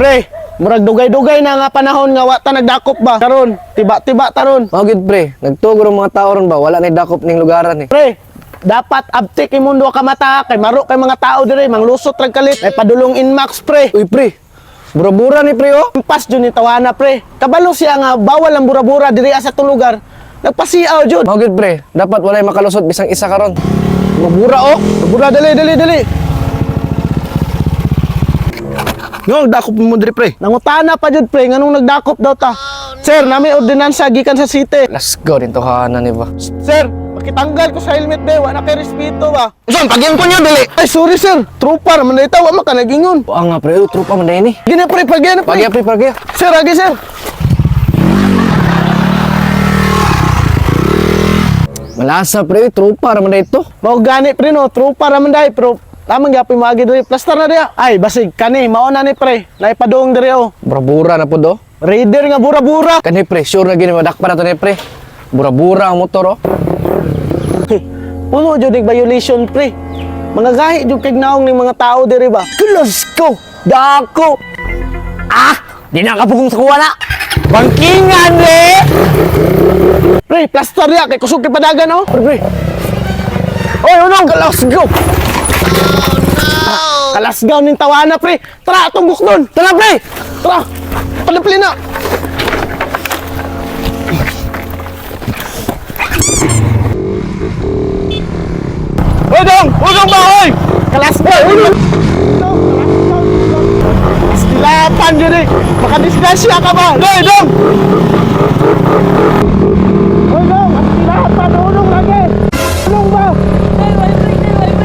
Pre, murag dugay-dugay na nga panahon nga wa ta nagdakop ba. Karon, tiba-tiba taron. Mao gid, pre, nagtugo ang mga tao ron ba, wala na dakop ning lugaran eh. Pre, dapat abtik imong duha ka mata kay maro kay mga tao dire manglusot rag kalit ay padulong inmax, pre. Uy pre, bura-bura ni pre oh. Pas jud ni tawana, pre. Kabalo siya nga bawal ang bura-bura diri sa atong lugar. Nagpasiaw jud. Mao gid pre, dapat walay makalusot bisang isa karon. Bura oh. Bura, dali dali dali. Ngong dakop mo diri, pre. Nangutana pa jud, pre, nganong nagdakop daw ta. Sir, nami ordinansa gikan sa city. Let's go din to kahanan ni ba. Sir, pakitanggal ko sa helmet be, wa na kay respeto ba. Unsa pagin ko niyo dili? Ay, sorry sir, trooper man dito, wa man ka nagingon. Buang nga pre, oh, tropa man dahil ni. Gina pre, pagyan pre. Pagya pre, pagya. Sir, agi sir. Malasa pre, tropa ra man dahil to. Mao gani pre no, trooper ra man dai pero lamang gyapon moagi diri, plaster na diha. Ay, basig kani mao na ni pre, naipadung diri oh. Bura-bura na pud oh. Raider nga bura-bura. Kani pre, sure na gini madakpan na to ni pre. Bura-bura ang motor oh. Puno jud ning violation, pre. Mga gahi jud kay naong ning mga tao diri ba. Let's go. Dako. Ah, di na kapugong sa kuha na. Bangkingan re. Pre, plaster diha kay kusog kay padagan oh. Pre, pre. Oy, unong, let's go. Kalasgaw ning tawana, pre. Tara atong bukdon. Tara pre. Tara. Padapli na. Hoy, dong! Unong ba, hoy? Kalasgaw, unong! Stilapan dyan eh! Makadisgrasya ka ba? Hoy, dong! Hoy, dong! Astilapan, unong lagi! Unong ba?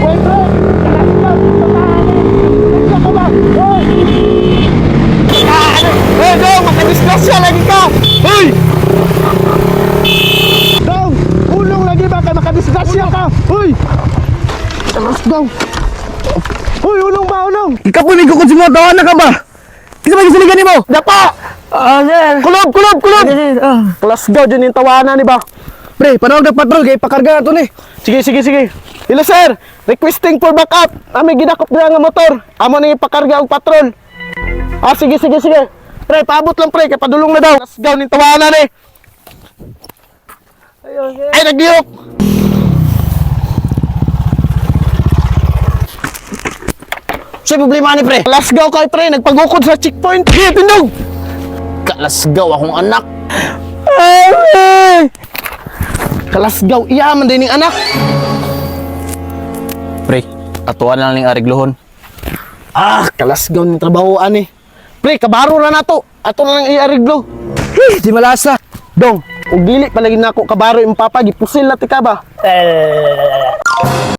Hoy, bro! Kalasgaw, tamaan eh! Disgrasya ka ba? Hoy! Hoy, dong! Makadisgrasya lagi ka! Hoy! Dong! Ulong lagi ba kay makadisgrasya ka? Hoy! Kalasgaw! Hoy, ulong ba, ulong? Ikapunin ko kung si mo tawana ka ba? Kinsa man gisiligan nimo? Dapa! Ah, sir. Kulob, kulob, kulob! Ah. Kalasgaw dyan yung tawanan, di ba? Pre, panawag ng patrol kay pakarga na to ni. Sige, sige, sige. Hello, sir. Requesting for backup. Ami gidakop dira nga motor. Amo nang ipakarga og patrol. Ah, sige, sige, sige. Pre, paabot lang pre, kay padulong na daw. Kalasgaw ning tawanan eh. Ay, nagdiyok! Sa problema ni pre? Kalasgaw kay pre, nagpagukod sa checkpoint. Di, tindog! Kalasgaw akong anak. Ay! Kalasgaw, iya man din ning anak. Pre, atuan lang ning ariglohon. Ah, kalasgaw ning trabahoan eh. Pre, kabaro na nato. Ato na lang iariglo. Hey, di malasa. Dong, ug dili palagi nako kabaro imong papa, gipusil na ti ka ba?